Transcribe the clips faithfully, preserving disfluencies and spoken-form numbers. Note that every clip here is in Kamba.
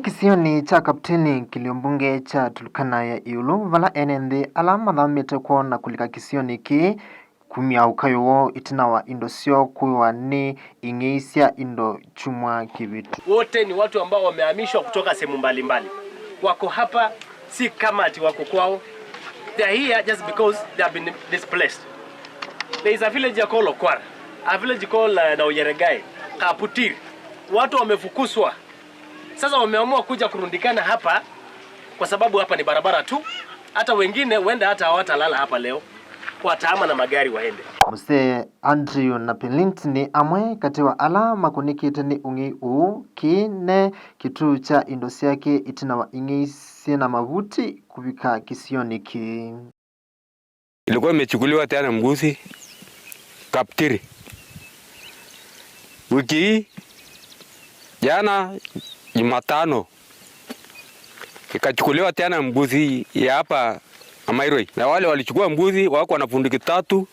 Kĩsionĩ kya Kapteni, kĩlio mbunge kya Turkana ya ĩũlũ, vala ene nthĩ ala mathamĩte kwoo na kũlika kĩsionĩ kĩĩ kumya ũkayũ woo ĩtina wa indo syoo kũĩwa nĩ ing'ei sya indo kyumwa kĩvĩtu. Wote ni watu ambao wamehamishwa kutoka sehemu mbalimbali. Wako hapa si kama ati wako kwao. They are here just because they have been displaced. There is a village called Okwara, a village called, uh, Nauyeregai, Kaputir. Watu wamefukuzwa. Sasa wameamua kuja kurundikana hapa kwa sababu hapa ni barabara tu. Hata wengine huenda hata hawatalala hapa leo, watahama na magari waende. Mzee Andrew Napelint nĩ amwe katĩ wa ala makũnĩkĩte nĩ ũng'ei ũũ. Kĩĩ ne kĩtuu kya indo syake ĩtina wa ing'ei syĩ na mavuti kũvika kĩsionĩ kĩĩ. Ilikuwa imechukuliwa tena mbuzi Kaptiri. Wiki hii, jana Jumatano, ikachukuliwa tena mbuzi ya hapa Amairoi. Na wale walichukua mbuzi wako na bunduki tatu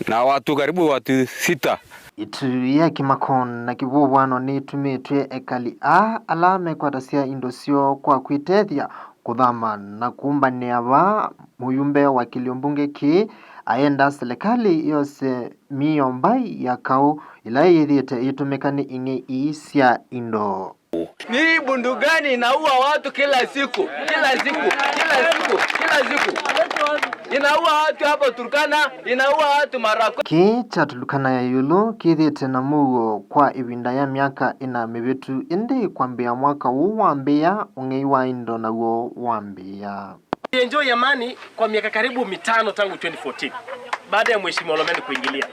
na watu karibu watu sita. Ĩtu ya kĩmako na kĩvũvũano nĩtumĩtw'e ekali aa ala mekwatasya indo syoo kwa kwĩtethya kũthama na kũmbanĩa vaa. Mũyumbe wa kĩlio mbunge kĩĩ ayenda silikalĩ yose mĩio mbai ya kaũ ĩla yĩthĩĩte ĩitũmĩka nĩ ing'ei ii sya indo. Ni bundu gani inaua watu kila siku, kila siku, kila siku, kila siku? Inaua watu hapo Turkana, inaua watu Marakwe. Kĩĩ kya Turkana ya ĩũlũ kĩthĩĩte na mũuo kwa ĩvinda ya myaka ĩna mĩvĩtu, ĩndĩ kwambĩĩa mwaka ũũ wambĩĩa, ũng'ei wa indo naw'o wambĩĩa. Enjoy amani kwa miaka karibu mitano tangu twenty fourteen, baada ya Mheshimiwa Olomeni kuingilia.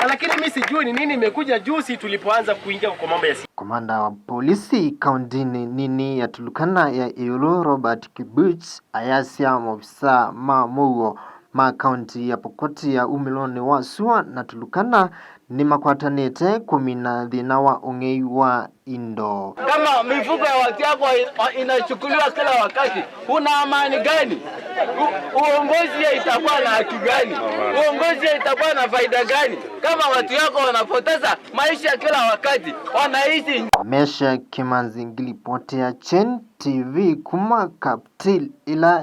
Lakini mimi sijui ni nini imekuja juzi tulipoanza kuingia kwa mambo ya si- Komanda wa polisi kauntinĩ nini ya Turkana ya ĩũlũ, Robert Kibuch, ayasya maovisaa ma mũuo ma kaunti ya Pokot ya umĩlonĩ wa sua na Turkana nĩmakwatanĩte kũmina thĩna wa ũng'ei wa indo. Kama mifugo ya watu yako in-, inachukuliwa kila wakati, una amani gani? U-, uongozi hiyo itakuwa na haki gani? Uongozi hiyo itakuwa na faida gani kama watu yako wanapoteza maisha kila wakati, wanaishi? Mesha Kimanzi ngilipotea Chen T V kuma Kaptil ila